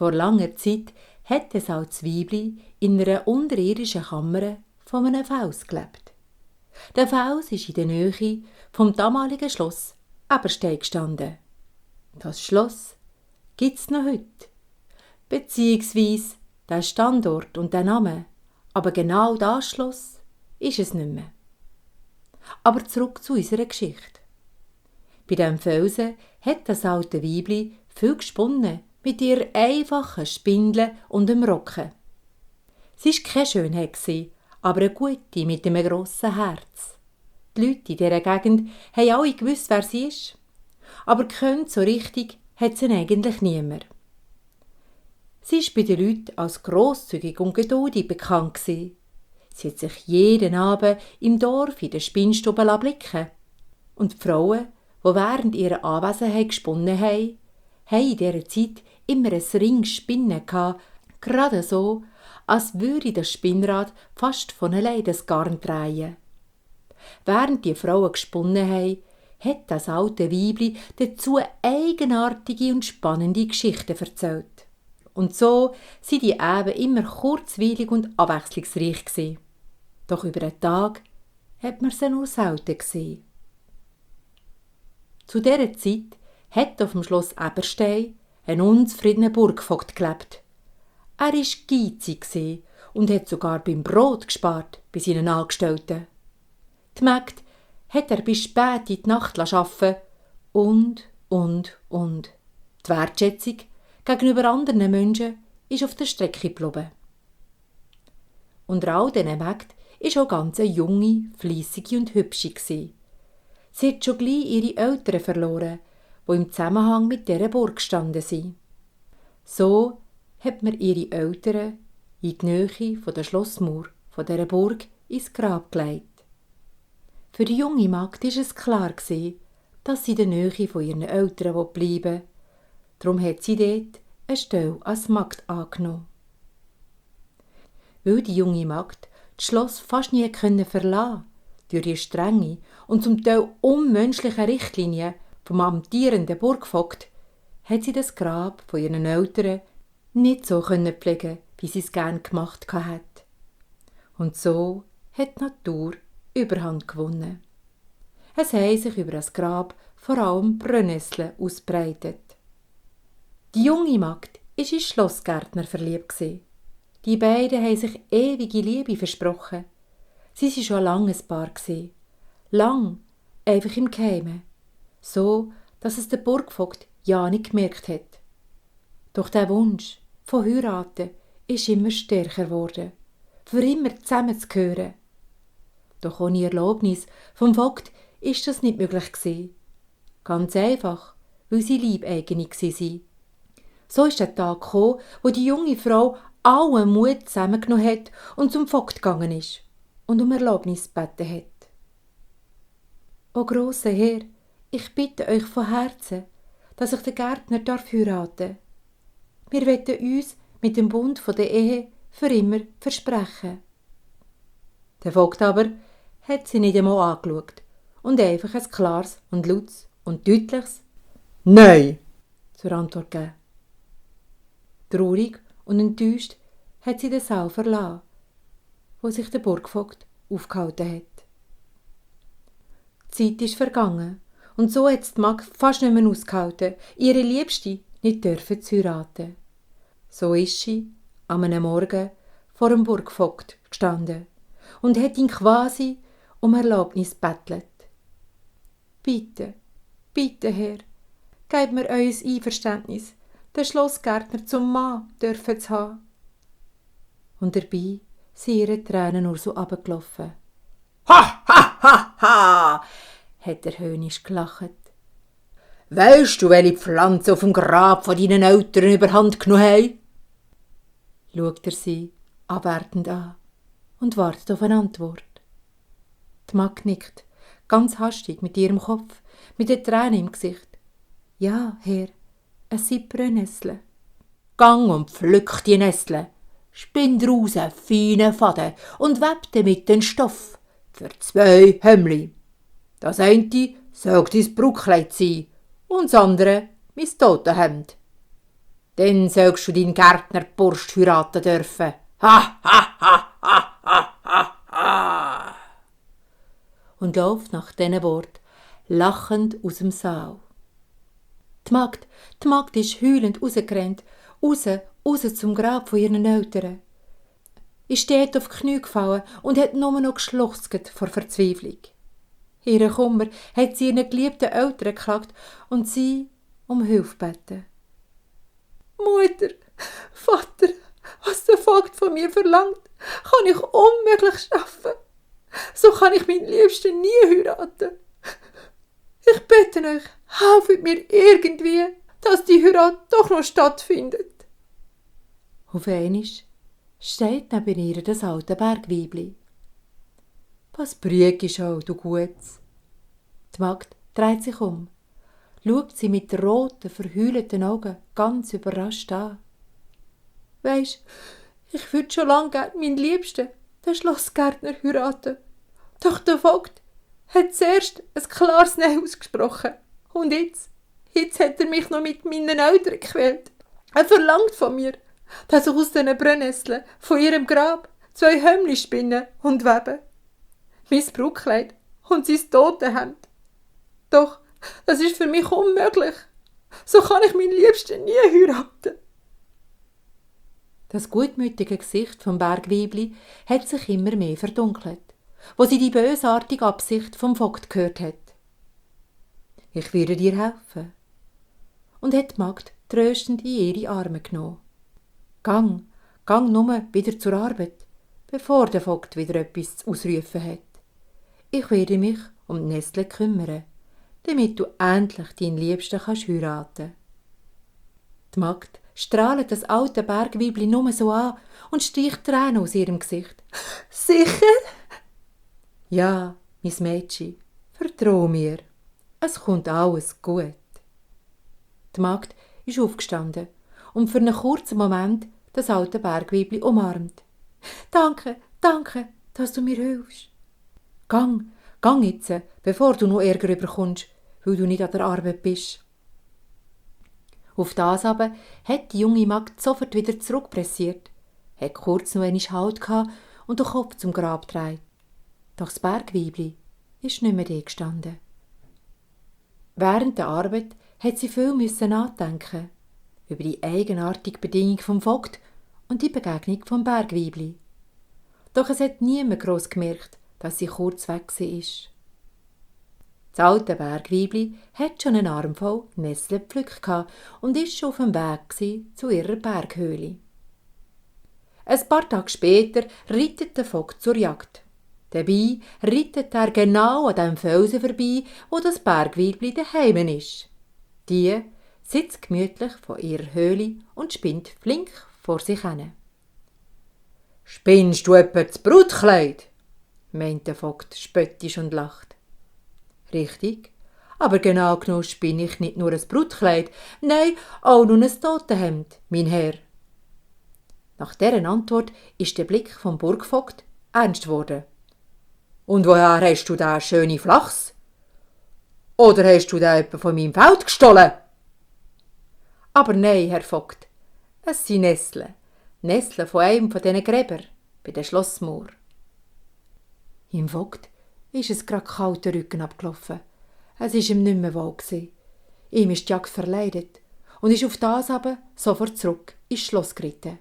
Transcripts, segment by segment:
Vor langer Zeit hat ein altes Weibli in einer unterirdischen Kammer von einem Fels gelebt. Der Fels ist in der Nähe vom damaligen Schloss Eberstein gestanden. Das Schloss gibt es noch heute, beziehungsweise der Standort und der Name, aber genau das Schloss ist es nicht mehr. Aber zurück zu unserer Geschichte. Bei diesem Felsen hat das alte Weibli viel gesponnen mit ihrer einfachen Spindel und dem Rocken. Sie war keine Schönheit, aber eine gute mit einem grossen Herz. Die Leute in dieser Gegend haben alle gewusst, wer sie ist. Aber gekannt so richtig hat sie eigentlich niemand. Sie war bei den Leuten als grosszügig und geduldig bekannt. Sie hat sich jeden Abend im Dorf in der Spinnstube blicken. Und die Frauen, die während ihrer Anwesenheit gesponnen haben in dieser Zeit immer ein Ringspinnen gehabt, gerade so, als würde das Spinnrad fast von allein das Garn drehen. Während die Frauen gesponnen haben, hat das alte Weibli dazu eigenartige und spannende Geschichten erzählt. Und so sind die Abende immer kurzweilig und abwechslungsreich gewesen. Doch über den Tag hat man sie nur selten gesehen. Zu dieser Zeit hat auf dem Schloss Eberstein ein unzufriedener Burgvogt gelebt. Er war geizig und hat sogar beim Brot gespart bei seinen Angestellten. Die Mägde hat er bis spät in die Nacht arbeiten und. Die Wertschätzung gegenüber anderen Menschen ist auf der Strecke geblieben. Unter all diesen Mägden war auch ganz eine junge, fleissige und hübsche. Sie hat schon gleich ihre Eltern verloren, die im Zusammenhang mit dieser Burg gestanden sind. So hat man ihre Eltern in die Nähe von der Schlossmauer von dieser Burg ins Grab gelegt. Für die junge Magd war es klar, dass sie in der Nähe von ihren Eltern bleiben will. Darum hat sie dort eine Stelle als Magd angenommen. Weil die junge Magd das Schloss fast nie verlassen konnte, durch die strenge und zum Teil unmenschliche Richtlinien vom amtierenden Burgvogt, hat sie das Grab von ihren Eltern nicht so pflegen, wie sie es gerne gemacht hat. Und so hat die Natur Überhand gewonnen. Es haben sich über das Grab vor allem Brennnesseln ausbreitet. Die junge Magd war in Schlossgärtner verliebt. Die beiden haben sich ewige Liebe versprochen. Sie waren schon lange ein Paar. Lang, einfach im Geheimen. So, dass es der Burgvogt ja nicht gemerkt hat. Doch der Wunsch von Heiraten ist immer stärker geworden. Für immer zusammenzugehören. Doch ohne Erlaubnis vom Vogt ist das nicht möglich gewesen. Ganz einfach, weil sie liebeigenig waren. So ist der Tag gekommen, wo die junge Frau allen Mut zusammengenommen hat und zum Vogt gegangen ist und um Erlaubnis gebeten hat. O grosser Herr, ich bitte euch von Herzen, dass ich den Gärtner heiraten darf. Wir wollen uns mit dem Bund von der Ehe für immer versprechen. Der Vogt aber hat sie nicht einmal angeschaut und einfach ein klares und lautes und deutliches «Nein» zur Antwort gegeben. Traurig und enttäuscht hat sie den Saal verlassen, wo sich der Burgvogt aufgehalten hat. Die Zeit ist vergangen und so hat die Magd fast nicht mehr ausgehalten, ihre Liebste nicht dürfen zu heiraten. So ist sie an einem Morgen vor dem Burgvogt gestanden und hat ihn quasi um Erlaubnis bettelt. Bitte, bitte, Herr, gebt mir euer Einverständnis, den Schlossgärtner zum Mann dürfen zu haben. Und dabei sind ihre Tränen nur so runtergelaufen. Ha, ha, ha, ha, hat er höhnisch gelacht. Weisst du, welche Pflanze auf dem Grab von deinen Eltern überhand genommen haben? Schaut er sie abwertend an und wartet auf eine Antwort. Die Magd nickt, ganz hastig mit ihrem Kopf, mit den Tränen im Gesicht. Ja, Herr, es sind Brennnesseln. Gang und pflück die Nesseln, spinn daraus einen feinen Faden und webt damit den Stoff für 2 Hemli. Das eine soll dein Brautkleid sein und das andere mein Totenhemd. Dann sollst du deinen Gärtnerburst heiraten dürfen. Ha, ha, ha, ha, ha, ha, ha. Und läuft nach diesen Worten lachend aus dem Saal. Die Magd ist heulend rausgerannt, raus zum Grab von ihren Eltern. Ist dort auf die Knie gefallen und hat nur noch geschluchzt vor Verzweiflung. Ihren Kummer hat sie ihren geliebten Eltern geklagt und sie um Hilfe gebeten. Mutter, Vater, was der Vogt von mir verlangt, kann ich unmöglich schaffen. So kann ich meinen Liebsten nie heiraten. Ich bitte euch, helft mir irgendwie, dass die Heirat doch noch stattfindet. Auf einmal steht neben ihr das alte Bergweibli. Was brügst du, du Gutes? Die Magd dreht sich um, schaut sie mit roten, verheulten Augen ganz überrascht an. Weisst, ich würde schon lange gern meinen Liebsten, den Schlossgärtner, heiraten. Doch der Vogt hat zuerst ein klares Nein ausgesprochen. Und jetzt hat er mich noch mit meinen Eltern gequält. Er verlangt von mir, dass ich aus diesen Brennnesseln von ihrem Grab 2 Hömmli spinnen und weben. Mein Brautkleid und sein Totenhemd. Doch, das ist für mich unmöglich. So kann ich meinen Liebsten nie heiraten. Das gutmütige Gesicht vom Bergweibli hat sich immer mehr verdunkelt, wo sie die bösartige Absicht vom Vogt gehört hat. Ich werde dir helfen. Und hat die Magd tröstend in ihre Arme genommen. Gang nur wieder zur Arbeit, bevor der Vogt wieder etwas ausrufen hat. Ich werde mich um die Nestle kümmern, damit du endlich deinen Liebsten kannst heiraten. Die Magd strahlt das alte Bergweibli nur so an und streicht Tränen aus ihrem Gesicht. Sicher? Ja, mein Mädchen, vertrau mir. Es kommt alles gut. Die Magd ist aufgestanden und für einen kurzen Moment das alte Bergweibli umarmt. Danke, dass du mir hilfst. Gang jetzt, bevor du noch Ärger bekommst, weil du nicht an der Arbeit bist. Auf das aber hat die junge Magd sofort wieder zurückpressiert, hat kurz noch einmal Halt gehabt und den Kopf zum Grab gedreht. Doch das Bergweibli ist nicht mehr da gestanden. Während der Arbeit hat sie viel nachdenken über die eigenartige Bedingung vom Vogt und die Begegnung vom Bergweibli. Doch es hat niemand gross gemerkt, dass sie kurz weg war. Das alte Bergweibli hat schon einen Arm voll Nesseln gepflückt und ist schon auf dem Weg zu ihrer Berghöhle. Ein paar Tage später reitet der Vogt zur Jagd. Dabei reitet er genau an dem Felsen vorbei, wo das Bergweibli daheim ist. Die sitzt gemütlich vor ihrer Höhle und spinnt flink vor sich hin. »Spinnst du etwa das Brutkleid?« meint der Vogt spöttisch und lacht. »Richtig, aber genau genommen spinne ich nicht nur ein Brutkleid, nein, auch noch ein Totenhemd, mein Herr.« Nach dieser Antwort ist der Blick vom Burgvogt ernst geworden. »Und woher hast du da schöne Flachs? Oder hast du da etwa von meinem Feld gestohlen?« »Aber nein, Herr Vogt, es sind Nesseln von einem von diesen Gräbern bei der Schlossmauer.« Im Vogt ist es grad kalt den Rücken abgelaufen. Es war ihm nicht mehr wohl. Ihm ist die Jagd verleidet und ist auf das aber sofort zurück ins Schloss geritten.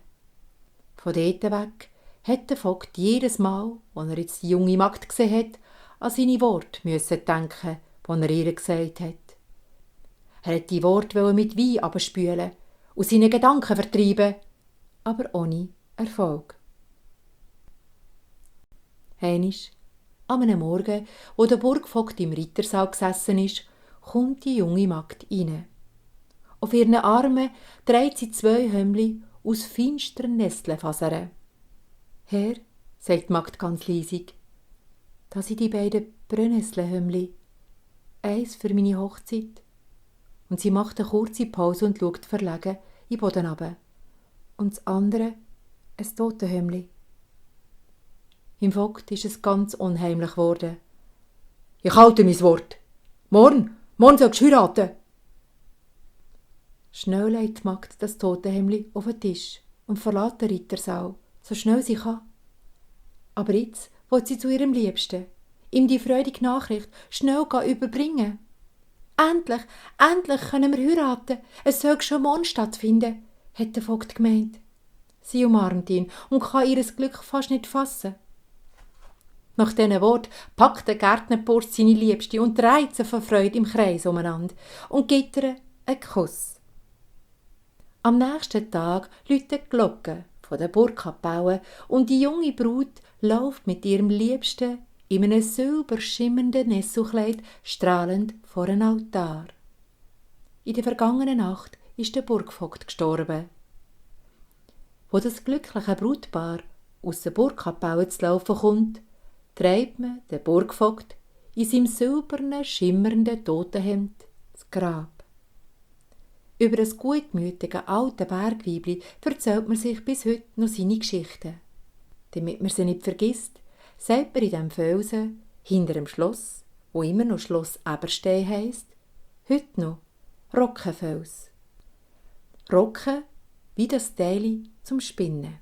Von dort weg hat der Vogt jedes Mal, als er jetzt die junge Magd gesehen hat, an seine Worte denken, die er ihr gesagt hat. Er wollte die Worte mit Wein abspülen und seine Gedanken vertreiben, aber ohne Erfolg. Einmal, an einem Morgen, wo der Burgvogt im Rittersaal gesessen ist, kommt die junge Magd rein. Auf ihren Armen trägt sie 2 Hömmli aus feinster Nesselfasern. »Herr«, sagt die Magd ganz leisig, «das sind die beiden Brennnesselhömmli. Eins für meine Hochzeit.« Und sie macht eine kurze Pause und schaut verlegen in den Boden runter. Und das andere, ein Totenhömmli. Im Vogt ist es ganz unheimlich geworden. »Ich halte mein Wort. Morgen sollst du heiraten.« Schnell legt die Magd das Totenhemdli auf den Tisch und verlässt den Rittersaal, so schnell sie kann. Aber jetzt will sie zu ihrem Liebsten, ihm die freudige Nachricht schnell überbringen. Endlich, endlich können wir heiraten. Es soll schon morgen stattfinden, hat der Vogt gemeint. Sie umarmt ihn und kann ihr Glück fast nicht fassen. Nach diesen Worten packt der Gärtnerbursch seine Liebste und dreht sie vor Freude im Kreis umeinander und gibt ihr einen Kuss. Am nächsten Tag läuten die Glocken von der Burgkapelle und die junge Brut läuft mit ihrem Liebsten in einem silberschimmernden Nesselkleid strahlend vor einem Altar. In der vergangenen Nacht ist der Burgvogt gestorben. Wo das glückliche Brutpaar aus der Burgkapelle zu laufen kommt, treibt man den Burgvogt in seinem silbernen, schimmernden Totenhemd das Grab. Über das gutmütige alte Bergweibli erzählt man sich bis heute noch seine Geschichten. Damit man sie nicht vergisst, sagt man in diesem Felsen, hinter dem Schloss, wo immer noch Schloss Eberstein heisst, heute noch Rockenfels. Rocken wie das Teili zum Spinnen.